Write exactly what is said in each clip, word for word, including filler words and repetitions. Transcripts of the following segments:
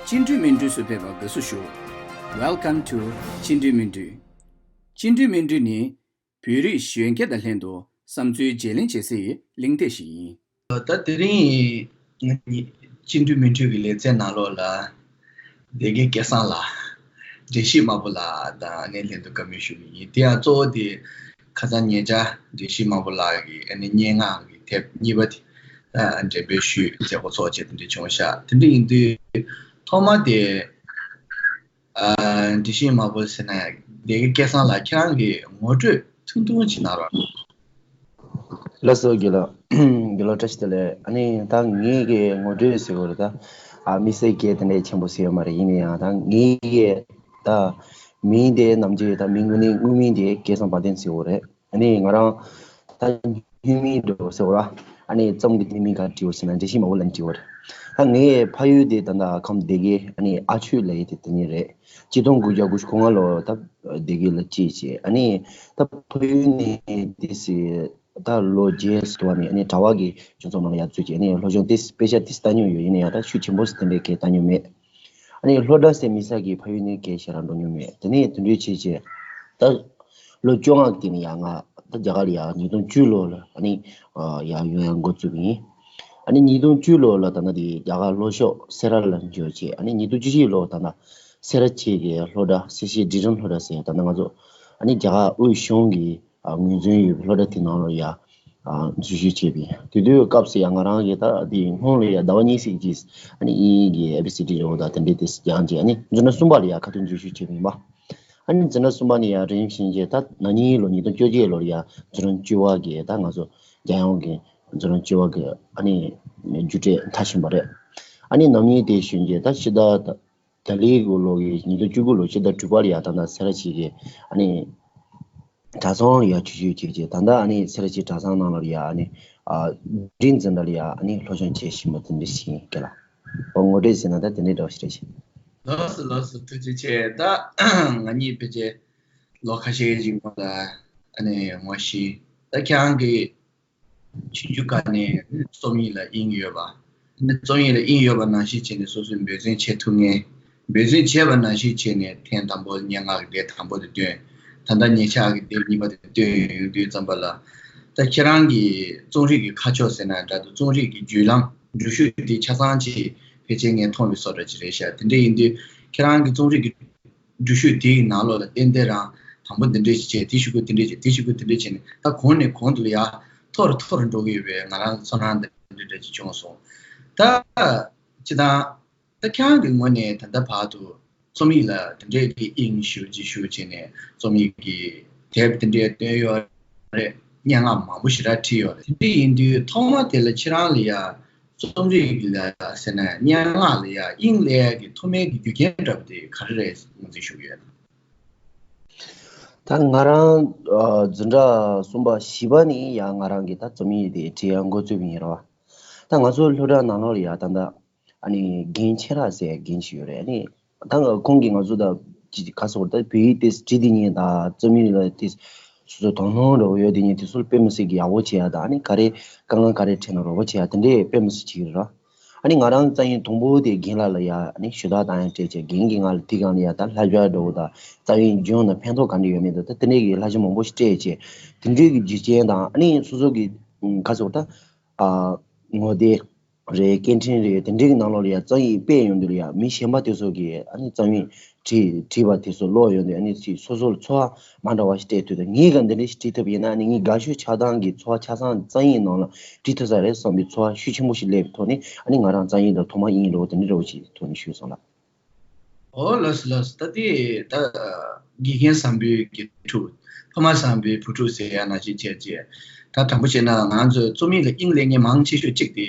ཕྱི་འབྲེལ་མི་འབྲེལ་སུ་ཕེབས་པ་དགའ་བསུ་ཞུ། Welcome to ཕྱི་འབྲེལ་མི་འབྲེལ། ཕྱི་འབྲེལ་མི་འབྲེལ་ནི། བོད་རིགས་གཞོན་སྐྱེས་དང་ལྷན་དུ་བསམ་ཚུལ་བརྗེ་ལེན་བྱེད་སའི་གླེང་སྟེགས་ཤིག་ཡིན། ད་དེ་རིང་ང་གཉིས་ཕྱི་འབྲེལ་མི་འབྲེལ་གྱི་ལེ་ཚན་ནང་ལོགས་ལ། སྡེ་དགེ་སྐལ་བཟང་ལགས། འགྲན་ཞིག་དམར་པོ་ལགས་དང་ཨ་ནེ་ལྷན་དུ་བཀའ་མོལ་ཞུ་གི་ཡིན། དེ་ཡང་གཙོ་བོ་དེ་ཁ་སང་ཉེ་ཆར་འགྲན་ཞིག་དམར་པོ་ལགས་ཀྱི་ཨ་ནེ་སྙན་ངག་གི་དེབ་གཉིས་པ་དེ་འགྲེམས་སྤེལ་ཞུས་མཛད་སྒོ་ཚོགས་བྱས་དེ་འདྲ་བྱུང་ཤག་དེ་འདྲ་ཡིན་དུས་ཐོག་མ་དེ། ཨ། འགྲན་ཞིག་དམར་པོ་ཟེར་ན་སྡེ་དགེ་སྐལ་བཟང་ལགས་ཁྱེད་རང་གི་ངོ་སྤྲོད་ཐུང་ཐུང་ཅིག་གནང་རོགས། ལགས་སོ་དགེ་ལགས། དགེ་ལགས་བཀྲ་ཤིས་བདེ་ལེགས། ཨ་ནི་ད་ངེད་ཀྱི་ངོ་སྤྲོད་ཟེར་བ་རེད་ད། ཨ། དམིགས་བསལ་གྱི་དེ་འདྲ་ཆེན་པོ་ཟེར་ཡོད་མ་རེད། ཡིན་ན་ཡང་ད་ངེད་ཀྱི་ད་མིང་དེ་ནམ་རྒྱུན་ད་མིང་དངོས་གནས་དངོས་མིང་དེ་སྐལ་བཟང་དཔལ་ལྡན་ཟེར་བ་རེད། ཨ་ནི་ང་རང་ད་སྨྱུག་མིང་འདྲ་བོ་ཟེར་བ་ར། ཨ་ནི་རྩོམ་གྱི་སྨྱུག་མིང་ག་བྲིས་བ་ཟེར་ན་འགྲན་ཞིག་དམར་པོ་ལབ་བྲིས་བ་རེད། ད་ངའི་ཕ་ཡུལ་དེ་ད་ལྟ་ཁམས་སྡེ་དགེ་ཨ་ནི་ཨ་ཆོས་ལབ་ཡས་དེ་དེ་ནས་རེད། ཆིག་སྟོང་དགུ་བརྒྱ་དགུ་བཅུ་གོ་ལྔ་ལོ་ད་སྡེ་དགེ་ལ་སྐྱེས་བྱས། ཨ་ནི་ད་ཕ་ཡུལ་ནས་དེ་སི་ད་ལོ་བརྒྱད་ཙམ་དུ་བ་ནས་ཨ་ནི་གྲྭ་པ་གི་སྤྱི་ཚོགས་ནང་ལ་ཡར་འཛུལ་བྱས། ཨ་ནི་སློབ་སྦྱོང་དེ་དཔེ་ཆ་དེ་ལྟ་མྱོང་ཡོད། ཡིན་ན་ཡང་ད་ཤུགས་ཆེན་པོ་ཞིག་དེ་འདྲའི་གས་ལྟ་མྱོང་མེད། ཨ་ནི་ལྷོ་སྒྲ་ཟེར་མི་ས་གི་ཕ་ཡུལ་ནས་གས་ཞེ་དྲག་འགྲོ་མྱོང་མེད། དེ་ནས་དེ་འདྲའི་བྱས་བྱས་ད་ལོ་བཅོ་ལྔ་གི་ནས་ཡར་ང་ད་རྒྱ་གར་ལ་ཡར་ཉིས་སྟོང་བཅུ་ལོ་ལ་ཨ་ནི་ཡར་ཡོང་ཡར་འགོ་བཙུགས་པ་ཡིན། ཨ་ནི་ཉིས་སྟོང་བཅུ་ལོ་ལ་ད་ནི་དེ་རྒྱ་གར་ལྷོ་ཕྱོགས་སེ་ར་ལ་འབྱོར་བྱས། ཨ་ནི་ཉིས་སྟོང་བཅུ་གཅིག་ལོ་ད་ནི་སེ་ར་བྱེས་ཀྱི་སློབ་གྲྭ་སེར་བྱེས་སྒྲིག་རིམ་སློབ་གྲྭ་ཟེར་ད་ནི་ང་ཚོ་ཨ་ནི་རྒྱ་གར་དབུས་གཞུང་གི་ངོས་འཛིན་ཡོད་པའི་སློབ་གྲྭ་དེ་ནང་ལ་ཡར་འཛུལ་ཞུགས་བྱས་པ་ཡིན། དེ་དུས་སྐབས་སུ་ཡང་ང་རང་གིས་ད་དེ་སྔོན་ལ་ཡང་ཟླ་བ་གཉིས་ཤིག་གིས་ཨ་ནི་དབྱིན་ཡིག་གི་ཨེ་བི་སི་ཌི་འདྲ་བོ་དང་དེ་འདྲའི་དེ་སྦྱངས་རྗེས་ཨ་ནི་འཛིན་གྲྭ་གསུམ་པ་ལ་ཡང་ཁ་ཐུག་འཛུལ་ཞུགས་བྱས་པ་ཡིན་པ། ཨ་ནི་འཛིན་གྲྭ་གསུམ་པ་ནས་ཡང་རིམ་བཞིན་བྱས་ད་ན་ནིང་ལོ་ཉིས་སྟོང་བཅོ་བརྒྱད་ལོར་ཡང་འཛིན་གྲྭ་བཅུ་པ་གི་ད་ང་ཚོ་རྒྱལ་ཡོངས་ཀྱི་འཛིན་གྲྭ་བཅུ་པ་གི་ཨ་ནི་རྒྱུགས་སྤྲོད་མཐར་ཕྱིན་པ་རེད། ཨ་ནི་ན་ནིང་དེ་བཞིན་བྱས་ད་ཕྱི་ཟླ་ད་ད་ལོའི་གི་ལོ་གི་ཉིས་སྟོང་བཅུ་དགུ་ལོ་ཕྱི་ཟླ་དྲུག་པ་ལ་ཡང་ད་ལྟ་སེ་ར་བྱེས་ཀྱི་ཨ་ནི་གྲྭ་ཚང་ལ་ཡང་ཆོས་ཞུགས་བྱས་རྗེས་ད་ལྟ་ཨ་ནི་སེ་ར་བྱེས་གྲྭ་ཚང་ནང་ལ་ཡང་ཨ་ནི་ཨ་སྒྲིག་འཛིན་གྲྭ་ལ་ཡང་ཨ་ནི་སློབ་སྦྱོང་བྱེད་བཞིན་པ་དེ་འདྲ་ཞིག་ཡིན་སྐད་ལ། འོ་ངོ་སྤྲོད་ཟེར་ན་ད་དེ་འདྲའི་འདྲ་བ་ཞིག་རེད་ཤག་ལགས་སོ་ལགས་སོ། ཐུགས་རྗེ་ཆེ། ད་ང་གཉིས་ཕལ་ཆེར་ལོ་ཁ་ཤས་རིང་ལ་ཨ་ནི་ངོ་ཤེས། ད་ཁྱེད་རང་གི་ཆུང་ཆུང་སྒང་ནས་རྩོམ་ཡིག་ལ་དབྱིངས་ཡོད་པ། རྩོམ་ཡིག་ལ་དབྱིངས་ཡོད་པ་ནང་བཞིན་བྱས་ནས་སོ་སོས་འབད་བརྩོན་བྱེད་ཐུབ་མཁན། འབད་བརྩོན་བྱས་པ་ནང་བཞིན་བྱས་ནས་ཐེངས་དང་པོ་སྙན་ངག་གི་དེབ་དང་པོ་དེ་བཏོན། ད་ལྟ་ཉེ་ཆར་གྱི་དེབ་གཉིས་པ་དེ་བཏོན་ཡོང་དུས་ཙམ་པ་ལ། ད་ཁྱེད་རང་གི་རྩོམ་རིག་གི་ཁ་ཕྱོགས་ཟེར་ན་འདྲ་འདུག་རྩོམ་རིག་གི་བརྒྱུད་ལམ་འགྲོ་ཤུགས་དེ་ཆ་ཚང་ཅིག་ཕལ་ཆེར་ངས་མཐོང་བའི་བཟོ་འདྲ་ཅིག་རེད་ཤག་དེ་འདྲ་ཡིན་དུས་ཁྱེད་རང་གི་རྩོམ་རིག་གི་འགྲུལ་བཞུད་དེའི་ནང་ལོགས་ལ་ཏན་ཏན་རང་དང་པོ་འདི་འདྲས་བྱས། དེའི་གཞུག་གུ་འདི་འདྲས་བྱས། དེའི་གཞུག་གུ་འདི་འདྲས་བྱས་ནས་ད་གོང་ནས་གོང་དུ་ལ་ཡར་མཐོ་རུ་མཐོ་རུ་འགྲོ་གི་ཡོད་པའི་ང་རང་ཚོར་སྣང་འདི་འདྲས་ཅིག་བྱུང་སོང་། ད་སྤྱིར་བཏང་ད་ཁྱེད་རང་གི་ངོས་ནས་ད་ལྟ་བར་དུ་རྩོམ་ཡིག་ལ་འདི་འདྲས་ཀྱི་དབྱིངས་ཞེ་པོ་ཅིག་ཞུགས་བྱས་ནས་རྩོམ་ཡིག་གི་དེབ་འདི་འདྲས་བཏོན་ཡོད་རེད། སྙན་ངག་མང་པོ་ཞེ་དྲག་བྲིས་ཡོད་རེད། དེ་འདྲ་ཡིན་དུས་ཐོག་མ་དེ་ལ་ཁྱེད་རང་ལ་ཡ་རྩོམ་རིག་ལ་ཟེར་ན་སྙན་ངག་ལ་ཡ་དབྱིངས་སླེབས་ཡ་གི་ཐོག་མའི་གི་རྒྱུ་རྐྱེན་འདྲ་པོ་དེ་ག་རེ་རེད་ངོས་འཛིན་ཞུ་གི་ཡོད། ད་ང་རང་ཨ་འཛིན་གྲྭ་གསུམ་པ་བཞི་པ་ནས་ཡ་ང་རང་གི་ད་རྩོམ་ཡིག་དེ་བྲིས་ཡ་འགོ་བཙུགས་པ་ཡིན་ར་བ། ད་ང་ཚོ་སློབ་གྲྭ་ནང་ལོགས་ལ་ཡ་ད་ད་ཨ་ནི་རྒན་ཆེ་ར་ཟེར་རྒན་ཞིག་ཡོད་རེད། ཨ་ནི་ད་ཁོང་གིས་ང་ཚོ་ད་ཅི་ག་ཟེར་བ་ད་བོད་ཡིག་དེ་བྲིས་དེ་ཉིད་དང་རྩོམ་ཡིག་ལ་དེ་སོ་སོ་དོ་སྣང་འདྲ་བོ་ཡོད་དེ་ཉིད་དེ་ཚོ་དཔེ་མི་སྲིད་ཀྱི་ཡག་པོ་བྱེད་ཡ་དང་། ཨ་ནི་ག་རེ་དཀའ་ངལ་ག་རེ་འཕྲད་ན་རོགས་པ་བྱེད་ཡ་དེ་འདྲས་དཔེ་མི་སྲིད་བྱེད་ཀྱི་རེད། ཨ་ནི་ང་རང་རྩོམ་ཡིག་དང་པོ་དེ་རྒན་ལགས་ལ་ཡ་ཨ་ནི་ཞུ་དག་བཏང་ཡ་སྤྲད་བྱས། རྒན་གྱིས་ང་ལ་དེ་སྒང་ལ་ཡ་ད་བསླབ་བྱ་འདྲ་བོ་དང་རྩོམ་ཡིག་སྦྱོང་ན་ཕན་ཐོགས་ག་འདྲ་ཡོད་མེད་དང་ད་དེ་འདྲས་ཀྱི་བསླབ་བྱ་མང་པོ་ཞིག་སྤྲད་བྱས། དེ་འདྲས་ཀྱི་རྒྱུ་རྐྱེན་དང་ཨ་ནི་སོ་སོ་གི་ག་ཟེར་བ་ད་ཨ་ངོ་དེབ་རེད། སྐད་འཕྲིན་རེད། དེ་འདྲའི་གི་ནང་ལོགས་ལ་ཡ་རྩོམ་ཡིག་སྤེལ་ཡོང་དུས་ལ་ཡ་མི་གཞན་པ་དེ་ཚོ་གིས་ཨ་ནི་རྩོམ་ཡིག་བྲིས་བྲིས་པ་དེ་ཚོ་ཀློག་ཡོང་དུས་ཨ་ནི་ཅིག་སོ་སོ་ལ་ཚོར་བ་མ་འདྲ་བ་ཞིག་སྤྲད་ཐུབ་དང་། ངས་ག་འདི་འདྲ་ཞིག་བྲིས་ཐུབ་ཡིན་ན་ཨ་ནི་ངའི་དགའ་ཤོས་ཆགས་སྟངས་ཀྱི་ཚོར་བ་ཆ་ཚང་རྩོམ་ཡིག་ནང་ལ་བྲིས་ཐུབ་ས་རེད་བསམ་པའི་ཚོར་བ་ཤུགས་ཆེན་པོ་ཞིག་སླེབས་པའི་ཐོག་ནས་ཨ་ནི་ང་རང་རྩོམ་ཡིག་ལ་ཐོག་མ་དབྱིངས་སླེབས་པ་དེ་འདྲ་འདྲ་བོ་ཞིག་ཐོག་ནས་ཞུས་སོང་ལགས། ཨོ་ལགས་སོ་ལགས་སོ། ད་དེ་ད་དགེ་རྒན་བཟང་པོའི་དགེ་ཕྲུག་ཕ་མ་བཟང་པོའི་བུ་ཕྲུག་ཟེར་ཡ་ནང་བཞིན་བྱས་རྗེས། ད་དྲང་པོ་བཤད་ན་ང་ཚོའི་རྩོམ་ཡིག་ལ་དབྱིངས་སླེབས་མཁན་མང་ཆེ་ཤོས་གཅིག་དེ།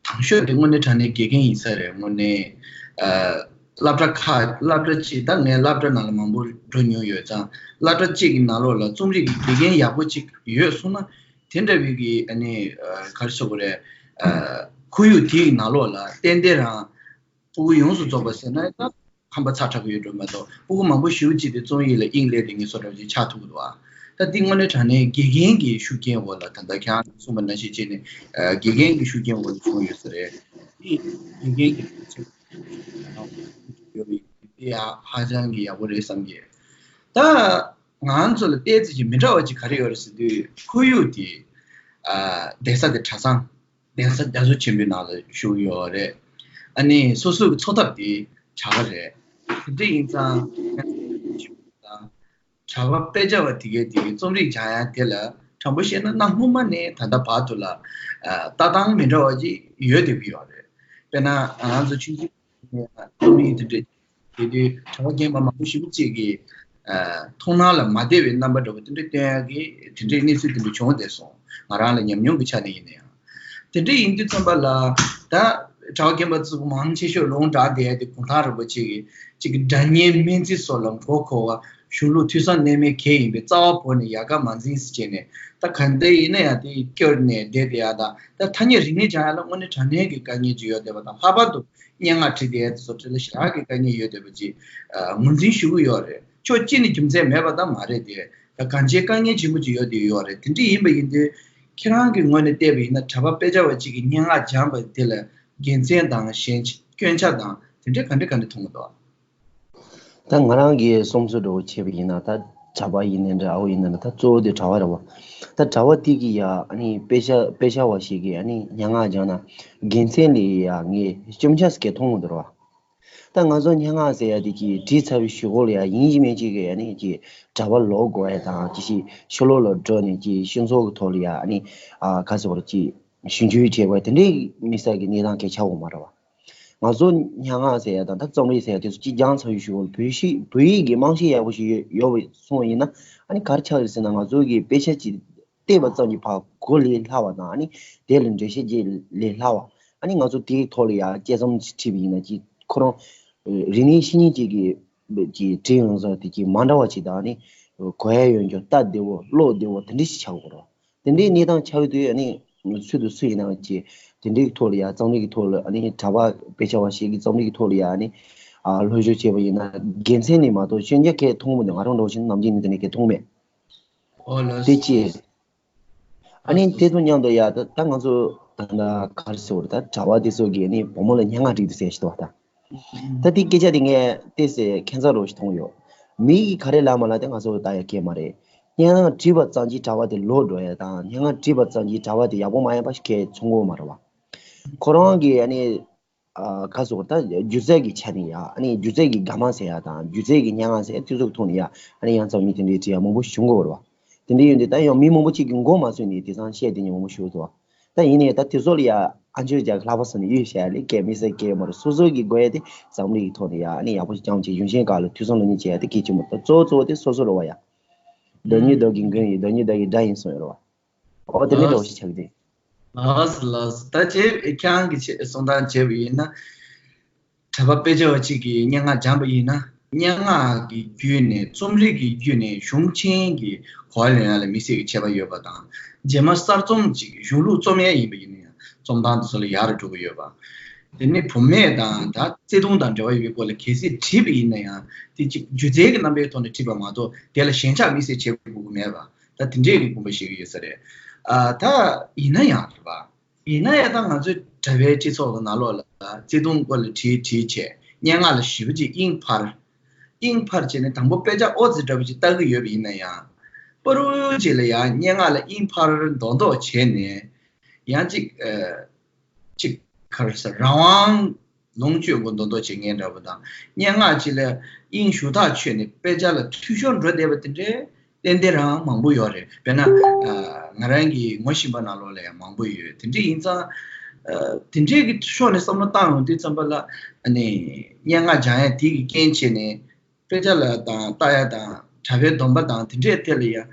དང་ཤོས་དེ་དངོས་གནས་དྲང་གནས་དགེ་རྒན་ཡིན་ས་རེད། དངོས་གནས་ཨ་སློབ་གྲྭ་ཁག་སློབ་གྲྭ་གཅིག་ད་ངས་སློབ་གྲྭ་ནང་ལ་མང་པོ་འགྲོ་མྱོང་ཡོད་ཙང་། སློབ་གྲྭ་གཅིག་གི་ནང་ལོགས་ལ་རྩོམ་རིག་གི་དགེ་རྒན་ཡག་པོ་གཅིག་ཡོད་སོང་ན། དེ་འདྲ་བའི་གི་ཨ་ནི་ཨ་ག་རེ་ཟེར་དགོས་རེད། ཨ་ཁོར་ཡུག་དེའི་ནང་ལོགས་ལ་ཏན་ཏན་རང་ཕྲུ་གུ་ཡོངས་སུ་རྫོགས་པ་ཟེར་ན་ད་ཁམས་པ་ཚ་དྲགས་ཡོད་འགྲོ་མ་གཏོགས། ཕྲུ་གུ་མང་པོ་ཞེ་པོ་ཅིག་དེ་རྩོམ་ཡིག་ལ་དབྱིངས་སླེབས་ཏེ་ངེད་ཚོ་འདྲ་བོ་ཅིག་ཆགས་ཐུབ་ཀྱི་འདུག་ཨ། ད་འདི་དངོས་གནས་དྲང་གནས་དགེ་རྒན་གྱི་ཤུགས་རྐྱེན་འོག་ལ་ད་ལྟ་ཁྱེད་རང་གསུངས་པ་ནང་བཞིན་བྱས་ནས་ཨ་དགེ་རྒན་གྱི་ཤུགས་རྐྱེན་འོག་ལ་བྱུང་ཡོད་ས་རེད། འདི་དགེ་རྒན་གྱི་ཤུགས་རྐྱེན། ཡ་ཧ་ཅང་གི་ཡག་པོ་རེད་བསམ་གི། ད་ང་ཚོ་ལ་ཏོག་ཙམ་ཅིག་མི་འདྲ་བ་ཅིག་ག་རེ་ཡོད་རེད་ཟེར་དུས། ཁོར་ཡུག་དེ་ཨ་གདན་ས་དེ་གྲྭ་ཚང་། གདན་ས་རྒྱ་མཚོ་ཆེན་པོའི་ནང་ལ་བཞུགས་ཡོད་རེད། ཨ་ནི་སོ་སོ་གི་འཚོ་ཐབས་དེ་གྲྭ་པ་རེད། དེ་འདྲ་ཡིན་ཙང་གྲྭ་པ་དཔེ་ཆ་བ་དེ་གའི་དེ་གའི་རྩོམ་རིག་སྦྱང་ཡ་དེ་ལ་དྲང་པོ་བཤད་ན་གནའ་སྔོན་མ་ནས་ད་ལྟ་བར་དུ་ལ་ཨ་ལྟ་སྟངས་མི་འདྲ་བ་ཅིག་ཡོད་བསྡད་ཀྱི་ཡོད་རེད། དཔེར་ན་ང་ཚོ་ཆུང་ཆུང་རྩོམ་རིག་དེ་འདྲ་བྱེད་དུས་གྲྭ་པ་རྒན་པ་མང་པོ་ཞེ་པོ་ཅིག་གིས་ཨ་མཐོང་སྣང་ལ་མ་བདེ་བའི་རྣམ་པ་འདྲ་པོ་དེ་འདྲ་སྟོན་ཡག་གི་དེ་འདྲའི་གནས་ཚུལ་དེ་འདྲ་བྱུང་བསྡད་སོང་། ང་རང་ལ་ཉམས་མྱོང་གི་ཆ་ནས་ཡིན་ན་ཡང་། དེ་འདྲ་ཡིན་དུས་ཙམ་པ་ལ་ད་གྲྭ་པ་རྒན་པ་ཚོ་མང་ཆེ་ཤོས་ལུང་དྲག་བསྡད་དེ་གུང་ཐང་རིན་པོ་ཆེ་གི་ཅིག་སྒྲ་སྙན་སྨན་རྩིས་སོགས་ལ་མགོ་འཁོར་བ། གཞུང་ལུགས་ཐོས་བསམ་གནད་མེད་གལ་ཡིན་པའི་རྩ་བ་བོར་ནས་ཡལ་ག་མ་འཛིན་ཟེར་བྱས་ནས། ད་ག་འདྲ་ཡིན་ན་ཡང་དེ་སྐྱོར་ནས་བསྡད་དེ་ཡག་དང་། ད་ཐ་སྙད་རིག་གནས་སྦྱང་ཡག་ལ་དངོས་གནས་དྲང་གནས་ཀྱི་དཀའ་ངལ་ཅིག་ཡོད་བསྡད་པ་དང་། ལྷག་པར་དུ་སྙན་ངག་བྲིས་བསྡད་ཡག་དེ་ཚོ་འདྲ་ལ་ཞེ་དྲག་གི་དཀའ་ངལ་ཡོད་བསྡད་པ་ཅིག་ཨ་ངོས་འཛིན་ཞུ་གི་ཡོད་རེད། ཕྱོགས་གཅིག་ནས་རྒྱུ་མཚན་མེད་པ་ད་མ་རེད་དེ། ད་གང་ཅིའི་དཀའ་ངལ་ཆེན་པོ་ཅིག་ཡོད་དེ་ཡོད་རེད། དེ་འདྲ་ཡིན་པ་ཡིན་དུས་ཁྱེད་རང་གི་ངོས་ནས་བལྟས་པ་ཡིན་ན་གྲྭ་པ་དཔེ་ཆ་བ་གཅིག་གིས་སྙན་ངག་སྦྱངས་པ་དེ་ལ་དགེ་མཚན་དང་ཞན་ཆ་སྐྱོན་ཆ་དང་དེ་འདྲ་ག་འདྲ་ག་འདྲ་མཐོང་གི་འདུག་ད་ང་རང་གི་བསམ་ཚུལ་འདྲ་བོ་བྱས་པ་ཡིན་ན། ད་གྲྭ་པ་ཡིན་ནའི་འདྲ། ཨ་བོ་ཡིན་ནའི་འདྲ། ད་གཙོ་བོ་དེ་གྲྭ་པ་རེད་བ། ད་གྲྭ་པ་དེ་གིས་ཡ་ཨ་ནི་དཔེ་ཆ་དཔེ་ཆ་བ་ཞིག་གིས་ཨ་ནི་སྙན་ངག་སྦྱངས་ན་དགེ་མཚན་ལས་ཡ་ངས་སྐྱོན་ཆ་ཟེར་མཁན་མཐོང་མི་འདུག་ར་བ། ད་ང་ཚོ་སྙན་ངག་ཟེར་ཡ་དེ་གི་བྲིས་ཚར་བའི་གཞུག་གུ་ལ་ཡ་ཡིན་གཅིག་མིན་གཅིག་གི་ཨ་ནི་གི་གྲྭ་པ་ལོག་དགོས་ཡ་དང་། དེ་བཞིན་ཕྱི་ལོགས་ལ་འགྲོ་ནས་གི་སྤྱི་ཚོགས་ཀྱི་ཐོག་ལ་ཡ་ཨ་ནི་ཨ་ག་ཟེར་བ་རེད། གི་ཞུ་འཇུག་བྱས་པ་དེ་འདྲའི་དམིགས་བསལ་གྱི་གནས་སྟངས་གལ་ཆེ་བོ་མ་རེད་བ། ང་ཚོ་སྙན་ངག་ཟེར་ཡ་དང་ད་རྩོམ་རིག་ཟེར་ཡ་དེ་ཚོ་གཅིག་སྦྱངས་ཚར་བའི་གཞུག་གུ་ལ་བོད་ཡིག་བོད་ཡིག་གི་རྨང་གཞི་ཡག་པོ་ཞིག་ཡོད་ཡོད་པ་སོང་བ་ཡིན་ན། ཨ་ནི་ག་རེ་ཆགས་ཡོད་ཟེར་ན། ང་ཚོ་གི་དཔེ་ཆ་གཅིག་བལྟས་པ་ཙམ་གྱིས་ཕར་གོ་ལས་སླ་བ་དང་། ཨ་ནི་དེ་ལ་འགྲེལ་བཤད་རྒྱག་ལས་སླ་བ། ཨ་ནི་ང་ཚོ་དེའི་ཐོག་ལ་ཡ་དཔྱད་རྩོམ་ཅིག་བྲིས་པ་ཡིན་ན། ཅིག་ཁོ་རང་རིག་གནས་ཤེས་ཡོན་ཅིག་གི་ཅིག་བྲིས་ཡོང་ས་དེ་ཅིག་མ་འདྲ་བ་ཅིག་དང་། ཨ་ནི་གོ་ཡ་ཡོད་རྒྱུ། ལྟ་བདེ་བོ་ཀློག་བདེ་བོ་དེ་འདྲ་ཞིག་ཆགས་དགོས་རེད། དེ་འདྲའི་གནས་སྟངས་ཆགས་དུས། ཨ་ནི་སུ་དང་སུ་ཡིན་ནའང་ཅིག་དེ་འདྲའི་ཐོག་ལ་ཡ་རྩོམ་རིག་གི་ཐོག་ལ། ཨ་ནི་གྲྭ་པ་དཔེ་ཆ་བ་ཞིག་གིས་རྩོམ་རིག་གི་ཐོག་ལ་ཡ་ཨ་ནི་ཨ་སློབ་སྦྱོང་བྱས་པ་ཡིན་ན་དགེ་མཚན་ལས་མ་གཏོགས་སྐྱོན་ཆ་གང་ཡང་མཐོང་མི་འདུག་ང་རང་འདྲ་བོ་བྱས་ན་ནམ་རྒྱུན་ནས་དེ་འདྲ་གང་ཡང་མཐོང་མེད། ཨོ་ལགས་དེ་སོ། ཅི། ཨ་ནི་དེ་དང་མཉམ་དུ་ཡ་ད་ད་ང་ཚོ་ད་ད་ག་རེ་ཟེར་དགོས་རེད། ད་གྲྭ་པ་དེ་ཚོ་གིས་ཨ་ནི་བུ་མོ་ལ་སྙན་ངག་བྲིས་འདུག་ཟེར་ཞིག་འདུག་བ་ད། ད་དེ་སྐད་ཆ་དེ་ངས་ཏོག་ཙམ་ཁྱད་མཚར་རོ་ཞིག་མཐོང་ཡོད། མི་གིས་ག་རེ་ལབ་མ་ལབ་དེ་ང་ཚོ་ལ་ལྟ་ཡ་གལ་མ་རེད། སྙན་ངག་བྲིས་པ་ཙམ་གྱིས་གྲྭ་པ་དེ་ལོག་འགྲོ་ཡ་དང་། སྙན་ངག་བྲིས་པ་ཙམ་གྱིས་གྲྭ་པ་དེ་ཡག་པོ་མ་ཡིན་པ་ཞིག་གང་ཡང་མཚོན་གྱི་ཡོད་མ་རེད་བ། ཁོ་རང་གིས་ཨ་ནི་ཨ་ག་ཟེར་དགོས་རེད། ད་སྒྱུ་རྩལ་གྱི་ཆ་ནས་ཡ་ཨ་ནི་སྒྱུ་རྩལ་གྱི་དགའ་མ་ཟེར་ཡ་དང་། སྒྱུ་རྩལ་གྱི་སྙན་ངག་ཟེར་ཡ་དེ་ཚོ་གི་ཐོག་ནས་ཡ་ཨ་ནི་ཡང་རྩོམ་ཡིག་དེ་འདྲའི་བྲིས་ཡ་མང་པོ་བྱུང་གི་ཡོད་རེད་བ། དེ་འདྲ་ཡིན་དུས་ད་ཡང་མི་མང་པོ་གཅིག་གི་མགོ་མ་ཚོས་ནས་དེང་སང་བཤད་དེ་ཉིན་མང་པོ་ཞིག་འདུག་བ། ད་ཡིན་ནའི་ད་དེ་ཚོ་ལ་ཡ་ཨ་མཆོད་རྒྱག་གི་ལྷག་པ་བཟོ་ནས་གཡུག་བཞག་ཡ་ལས་གལ་མི་སྲིད་གལ་མ་རེད། སོ་སོ་གི་དགོས་ཡ་དེ་རྩོམ་རིག་གི་ཐོག་ནས་ཡ་ཨ་ནི་ཡག་པོ་ཞིག་སྦྱངས་བྱས་གཞུང་ཆེན་སྒང་ལ་ཐོས་བསམ་སློབ་གཉེར་བྱེད་ཡ་དེ་གལ་ཆེན་པོ། ད་གཙོ་བོ་གཙོ་བོ་དེ་སོ་སོ་རེད་བ་ཡ། མདོག་ཉིད་མདོག་གི་མགོན་ཡིན། མདོག་ཉིད་མདོག་གི་དགྲ་ཡིན་གསུངས་ཡོད་རེད་བ། ཨོ་དེ་འདྲའི་འདྲ་བོ་ཞིག་ཆགས་ཀྱི་འདུག་ལགས་སོ་ལགས་སོ། ད་ཁྱེད་ཁྱེད་རང་གིས་ཆེ་གསུང་སྟངས་བྱས་པ་ཡིན་ན། གྲྭ་པ་དཔེ་ཆ་བ་གཅིག་གིས་སྙན་ངག་སྦྱངས་པ་ཡིན་ན། སྙན་ངག་གི་བརྒྱུད་ནས་རྩོམ་རིག་གི་བརྒྱུད་ནས་གཞུང་ཆེན་གྱི་གོ་བ་ལེན་ཡ་ལ་དམིགས་བསལ་གྱི་ཁྱད་པར་ཡོད་པ་དང་། རྗེས་མ་གསར་རྩོམ་གཅིག་གཞུང་ལུགས་རྩོམ་ཡ་ཡིན་པ་ཡིན་ན་ཡང་རྩོམ་སྟངས་དེ་ཚོ་ལ་ཡག་རུ་འགྲོ་གི་ཡོད་པ། དེ་ནས་བུད་མེད་དང་ད་བརྩེ་དུང་དང་འབྲེལ་བ་ཡོད་པའི་སྐོར་ལ་གལ་སྲིད་བྲིས་པ་ཡིན་ན་ཡང་དེ་གཅིག་སྒྱུ་རྩལ་གྱི་རྣམ་པའི་ཐོག་ནས་བྲིས་པ་མ་གཏོགས་དེ་ལ་ཞེན་ཆགས་དམིགས་བསལ་བྱེད་དགོས་ཀྱི་མེད་པ། ད་དེ་འདྲས་ཀྱི་དགོངས་པ་བཞེས་ཀྱི་ཡོད་ས་རེད། ཨ་ད་ཡིན་ན་ཡང་རེད་པ། ཡིན་ན་ཡང་ད་ང་ཚོའི་གྲྭ་པའི་སྤྱི་ཚོགས་ཀྱི་ནང་ལོགས་ལ་བརྩེ་དུང་སྐོར་ལ་བྲིས་བྲིས་བྱས། སྙན་ངག་ལ་ཞེ་པོ་ཅིག་དབྱིངས་འཕར། དབྱིངས་འཕར་བྱས་ནས་དང་པོ་དཔེ་ཆ་ཨོ་ཙི་འདྲ་པོ་ཅིག་ལྟ་གི་ཡོད་པ་ཡིན་ན་ཡང་། པ་རུ་ཅིག་ལ་ཡང་སྙན་ངག་ལ་དབྱིངས་འཕར་མདོག་མདོག་བྱས་ནས། ཡང་ཅིག་ཨ་ཅིག་ག་རེ་ཟེར། རང་དབང་ལོངས་སྤྱོད་དགོས་མདོག་མདོག་བྱེད་མཁན་འདྲ་པོ་དང་། སྙན་ངག་ཅིག་ལ་དབྱིངས་ཞུ་དག་ཆོད་ནས་དཔེ་ཆ་ལ་འཐུས་ཤོར་འགྲོ་བསྡད་པ་དེ་འདྲའི་ཏན་ཏན་རང་མང་པོ་ཡོད་རེད། དཔེར་ན་ཨ་ང་རང་གི་ངོ་ཤེས་པ་ནང་ལོགས་ལ་ཡང་མང་པོ་ཡོད། དེ་འདྲ་ཡིན་ཙང་ཨ་དེ་འདྲའི་གི་ཕྱོགས་ནས་བསམ་བློ་བཏང་ཡོང་དུས་ཙམ་པ་ལ། ཨ་ནི་སྙན་ངག་སྦྱང་ཡ་དེ་གི་རྐྱེན་བྱས་ནས་དཔེ་ཆ་ལ་དང་ལྟ་ཡ་དང་གྲྭ་པའི་སྡོམ་པ་དང་དེ་འདྲའི་ཐད་ལ་ཡང་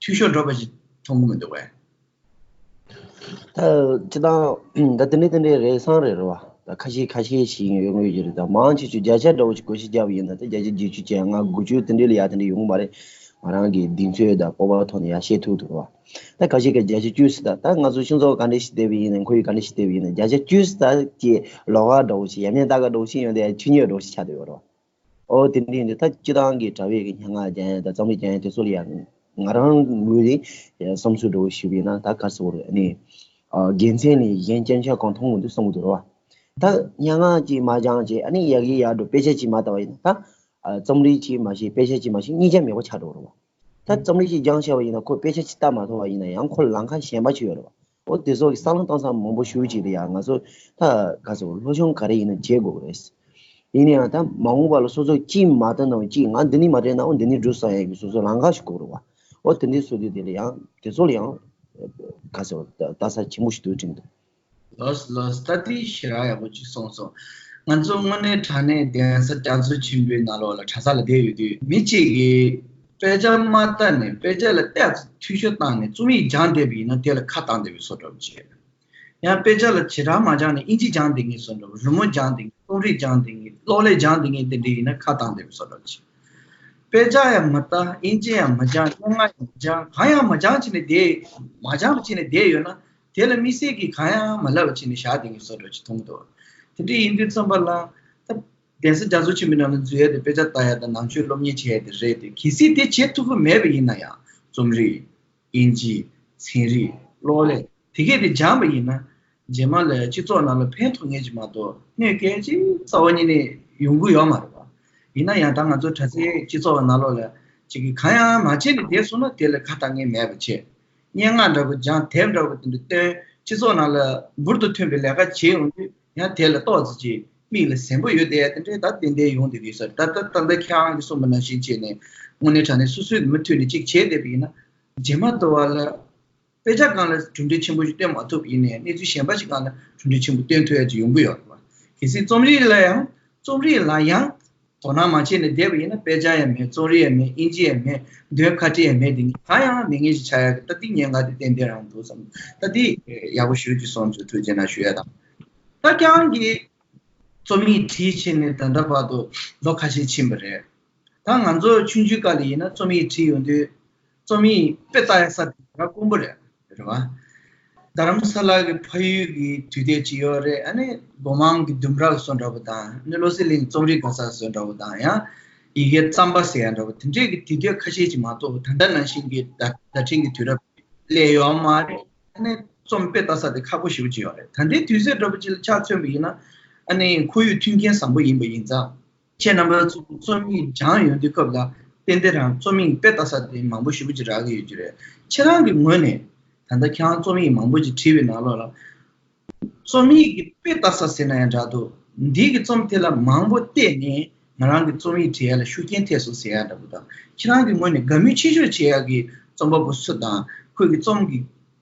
འཐུས་ཤོར་འགྲོ་བ་ཞིག་མཐོང་གི་མི་འདུག་གས། ད་སྤྱིར་བཏང་ད་དེ་འདྲའི་དེ་འདྲའི་རེ་ས་རེད་རེད་བ། ད་ཁ་ཤས་ཁ་ཤས་ཤིག་ཡོང་གི་ཡོད་ཀྱི་རེད། ད་མང་ཆེ་ཆེ་བརྒྱ་ཆ་འདྲ་བོ་ཞིག་བགོ་བཤའ་བརྒྱབ་པ་ཡིན་ན། ད་བརྒྱ་ཆ་བརྒྱད་ཅུ་ཅན་ལྔ་དགུ་བཅུ་དེ་འདྲའི་ལ་ཡ་དེ་འདྲ་ཡོང་གི་མ་རེད། ང་རང་གི་གདེང་ཚོད་དང་སྤོབས་པ་ཐོག་ནས་ཡ་བཤད་ཐུབ་འདུག་རེད་བ། ད་ཁ་ཤས་ཀྱིས་བརྒྱ་ཆ་བཅུ་ཟེར། ད་ད་ང་ཚོ་ཤིང་ཚོགས་ག་འདྲ་ཞིག་བསྡད་པ་ཡིན་ན། ཁོར་ཡུག་ག་འདྲ་ཞིག་བསྡད་པ་ཡིན་ན། བརྒྱ་ཆ་བཅུ་ཟེར་ད་ཀྱི་ལོགས་ཀ་འདྲ་བོ་ཞིག་ཡ་མཉམ་ལྟ་ག་འདྲ་བོ་ཞིག་ཡོང་དེ་ཆོས་ཉིད་འདྲ་བོ་ཞིག་ཆགས་བསྡད་ཡོད་རེད་བ། ཨོ་དེ་འདྲ་ཡིན་དུས་ད་སྤྱིར་བཏང་གི་གྲྭ་པའི་གི་སྙན་ངག་སྦྱང་ཡ་དང་རྩོམ་རིག་སྦྱང་ཡ་དེ་ཚོ་ལ་ཡང་ང་རང་ངོས་ནས་བསམ་ཚུལ་འདྲ་བོ་ཞུས་པ་ཡིན་ན། ད་ག་རེ་ཟེར་དགོས་རེད། ཨ་ནི་ཨ་དགེ་མཚན་ལས་གཞན་སྐྱོན་ཆ་གང་མཐོང་མི་འདུག་བསམ་གྱི་འདུག་རེད་བ། ད་སྙན་ངག་ཅིག་མ་སྦྱངས་བྱས་ཨ་ནི་ཡག་གི་ཡག་འགྲོ་དཔེ་ཆ་ཅིག་མ་ལྟ་བ་ཡིན་ན་ད་རྩོམ་རིག་ཅིག་མ་ཤེས་དཔེ་ཆ་ཅིག་མ་ཤེས་གཉིས་ཆ་མེད་པ་ཆགས་འགྲོ་རེད་བ། ད་རྩོམ་རིག་ཅིག་སྦྱངས་བྱས་པ་ཡིན་ན་ཁོ་དཔེ་ཆ་ཅིག་ལྟ་མ་ཐུབ་པ་ཡིན་ན་ཡང་ཁོ་ལམ་ཁ་གཞན་པ་ཅིག་ཡོད་རེད་བ། འོ་དེ་ཚོ་གི་བསམ་བློ་གཏོང་ས་མང་པོ་ཞེ་པོ་ཅིག་རེད་ཡ། ང་ཚོ་ད་ག་ཚོད་སློབ་སྦྱོང་ག་རེ་ཡིན་ན་བྱེད་དགོས་རེད། ཡིན་ན་ཡང་ད་མ་འོངས་པ་ལ་སོ་སོ་ཅིག་མ་བལྟ་ན་ཅིག་ང་འདི་ནས་མ་བལྟས་ན་འོ་འདི་ནས་འགྲོ་ས་ཡ་གི་སོ་སོ་ལམ་ཁ་ཞིག་དགོས་རེད་བ། འོ་དེ་འདྲའི་སོ་དེ་དེ་ལ་ཡང་དེ་ཚོ་ལ་ཡང་ག་ཚོད་ལྟ་ས་ཆེན་པོ་ཞིག་འདུག་དྲན་འདུག་ལགས་ལགས། ད་དེ་ཞེ་དྲག་ཡག་པོ་ཅིག་གསུངས་སོང་། ང་ཚོ་དངོས་གནས་དྲང་གནས་གདན་ས་རྒྱ་མཚོ་ཆེན་པོའི་ནང་ལོགས་ལ་གྲྭ་ས་ལ་བསྡད་ཡོད་དུས་མི་གཅིག་གིས་དཔེ་ཆ་མ་ལྟ་ནས་དཔེ་ཆ་ལ་བལྟས་ཚེ་འཐུས་ཤོར་བཏང་ནས་རྩོམ་ཡིག་སྦྱངས་བསྡད་པ་ཡིན་ན་དེ་ལ་ཁ་བཏང་བསྡད་པའི་བཟོ་འདྲ་པོ་ཅིག་ཡང་དཔེ་ཆ་ལ་བྱེ་བྲག་མ་སྦྱངས་ནས་ཨིན་ཇི་སྦྱངས་བསྡད་མཁན་བཟོ་འདྲ་པོ། རི་མོ་སྦྱངས་བསྡད་མཁན། རྩོམ་རིག་སྦྱངས་བསྡད་མཁན། གློག་ཀླད་སྦྱངས་བསྡད་མཁན་དེ་འདྲ་ཡིན་ན་ཁ་བཏང་བསྡད་པའི་བཟོ་འདྲ་པོ་ཅིག་དཔེ་ཆ་ཡང་མ་ལྟ། ཨིན་ཇི་ཡང་མ་སྦྱངས། སྙན་ངག་ཡང་མ་སྦྱངས། གང་ཡང་མ་སྦྱངས་བྱས་ནས་བསྡད། མ་སྦྱངས་པ་བྱས་ནས་བསྡད་ཡོད་ན། དེ་ལ་དམིགས་བསལ་གྱི་གང་ཡང་མ་ལབ་པ་བྱས་ནས་བཞག་བསྡད་མཁན་བཟོ་འདྲ་ཅིག་མཐོང་གི་འདུག་དེ་འདྲ་ཡིན་དུས་ཙམ་པ་ལ་ད་གདན་ས་རྒྱ་མཚོ་ཆེན་པོའི་ནང་ལ་འཛུལ་ཡ་དེ་དཔེ་ཆ་ལྟ་ཡ་དང་ནང་ཆོས་སློབ་གཉེར་བྱེད་ཡ་དེ་རེད་དེ། གལ་སྲིད་དེ་བྱེད་ཐུབ་ཀྱི་མེད་པ་ཡིན་ན་ཡང་རྩོམ་རིག་ཨིན་ཇི། ཚན་རིག་གློག་ཀླད་དེ་གས་དེ་སྦྱངས་པ་ཡིན་ན་རྗེས་མ་ལ་སྤྱི་ཚོགས་ནང་ལ་ཕན་ཐོགས་ངེས་ཅིག་མ་གཏོགས་གནོད་སྐྱེལ་ཅིག་རྩ་བ་ཉིད་ནས་ཡོང་གི་ཡོད་མ་རེད་པ། ཡིན་ན་ཡང་ད་ང་ཚོ་གྲྭ་སའི་སྤྱི་ཚོགས་ནང་ལོགས་ལ་ཅིག་གིས་གང་ཡང་མ་བྱས་ནས་བསྡད་སོང་ན་དེ་ལ་ཁ་གཏད་ངེས་མེད་པ་བྱས། སྙན་ངག་འདྲ་པོ་སྦྱངས། དེབ་འདྲ་པོ་དེ་འདྲ་བཏོན། སྤྱི་ཚོགས་ནང་ལ་འབུར་དུ་ཐོན་པའི་ལས་ཀ་བྱེད་ཡོང་དུས་ཡང་དེ་ལ་ཏོག་ཙམ་ཅིག་མིག་ལ་གཟན་པོ་ཡོད་བསྡད་ཡ་དེ་འདྲའི་ད་ཏན་ཏན་ཡོང་བསྡད་ཀྱི་ཡོད་ས་རེད། ད་ད་ད་ལྟ་ཁྱེད་རང་གིས་གསུངས་པ་ནང་བཞིན་བྱས་ནས་དངོས་གནས་དྲང་གནས་སོ་སོའི་མུ་མཐུད་ནས་ཅིག་བྱས་བསྡད་པ་ཡིན་ན་རྗེས་མ་དུ་བ་ལ་དཔེ་ཆ་སྒང་ལ་གྲུབ་འབྲས་ཆེན་པོ་ཞིག་སྟོན་མ་ཐུབ་ཡིན་ནའི་གནས་ཚུལ་གཞན་པ་ཞིག་སྒང་ལ་གྲུབ་འབྲས་ཆེན་པོ་སྟོན་ཐུབ་ཡ་ཅིག་ཡོང་གི་ཡོད་རེད་པ། གལ་སྲིད་རྩོམ་རིག་ལ་ཡང་རྩོམ་རིག་ལ་ཡང་དོ་སྣང་མ་བྱས་ནས་བསྡད་པ་ཡིན་ན་དཔེ་ཆ་ཡང་མེད། རྩོམ་རིག་ཡང་མེད། ཨིན་ཇི་ཡང་མེད། འདོན་ཁ་བྲལ་ཡང་མེད། དེ་གང་ཡང་མེད་མཁན་ཞིག་ཆགས་ཡ་གི་ད་འདི་ཉེན་ཁ་དེ་ཏན་ཏན་རང་འདུག་བསམ། ད་འདི་ཡག་པོ་ཞེ་ཅིག་གསུངས་སོང་། ཐུགས་རྗེ་གནང་ཞུ་ཡ་དང་། ད་ཁྱེད་རང་གིས་རྩོམ་ཡིག་བྲིས་བྱས་ནས་ད་ལྟ་བར་དུ་ལོ་ཁ་ཤས་ཕྱིན་པ་རེད། ད་ང་ཚོ་ཆུང་ཆུང་སྐབས་ལ་ཡིན་ན་རྩོམ་ཡིག་བྲིས་ཡོང་དུས་རྩོམ་ཡིག་དཔེ་ལྟ་ཡ་ས་དེ་ར་དཀོན་པོ་རེད། རེད་བ། རྡ་རམ་ས་ལ་གི་ཕ་ཡུལ་གྱི་དུས་དེབ་ཅིག་ཡོད་རེད། ཨ་ནི་སྒོ་མང་གི་ལྡུམ་ར་བཟོ་འདྲ་པོ་དང་ཨ་ནི་བློ་གསལ་གླིང་རྩོམ་རིག་ག་ས་བཟོ་འདྲ་པོ་དང་ཡང་ཡི་གེ་རྩམ་པ་ཟེར་ཡ་འདྲ་པོ་དེ་འདྲས་ཀྱི་དུས་དེབ་ཁ་ཤས་ཅིག་མ་གཏོགས་ད་ལྟ་ནང་བཞིན་གྱི་བརྡ་བརྡ་འཕྲིན་གྱི་དུས་རབས་སླེབས་ཡོད་མ་རེད། ཨ་ནི་རྩོམ་དཔེ་ལྟ་ས་དེ་ཁག་པོ་ཞེ་པོ་ཅིག་ཡོད་རེད། ད་ལྟའི་དུས་ཚོད་འདྲ་པོ་ཅིག་ལ་ཆ་མཚོན་པ་ཡིན་ན་ཨ་ནི་ཁོར་ཡུག་མཐུན་རྐྱེན་བཟང་པོ་ཡིན་པ་ཡིན་ཙང་། ཁྱེད་རྣམ་པ་ཚོ་རྩོམ་ཡིག་སྦྱངས་ཡོང་དུས་སྐབས་ལ་ཏན་ཏན་རང་རྩོམ་ཡིག་དཔེ་ལྟ་ས་དེ་མང་པོ་ཞེ་པོ་ཅིག་རག་གི་ཡོད་ཀྱི་རེད། ཁྱེད་རང་གི་ངོས་ནས་ད་ལྟ་ཁྱེད་རང་རྩོམ་ཡིག་མང་པོ་ཅིག་བྲིས་པའི་ནང་ལོགས་ལ། རྩོམ་ཡིག་གི་དཔེ་ལྟ་ས་ཟེར་ན་ཡང་འདྲ་འདུག་འདི་གི་རྩོམ་དེ་ལ་མང་པོ་བལྟས་ནས་ང་རང་གི་རྩོམ་ཡིག་བྲིས་ཡ་ལ་ཤུགས་རྐྱེན་ཐེབས་སོང་ཟེར་ཡ་འདྲ་པོ་དང་། ཁྱེད་རང་གི་ངོས་ནས་དགའ་མོས་ཆེ་ཤོས་བྱེད་ཡ་གི་རྩོམ་པ་པོ་སུ་དང་ཁོས་གི་རྩོམ་གྱི་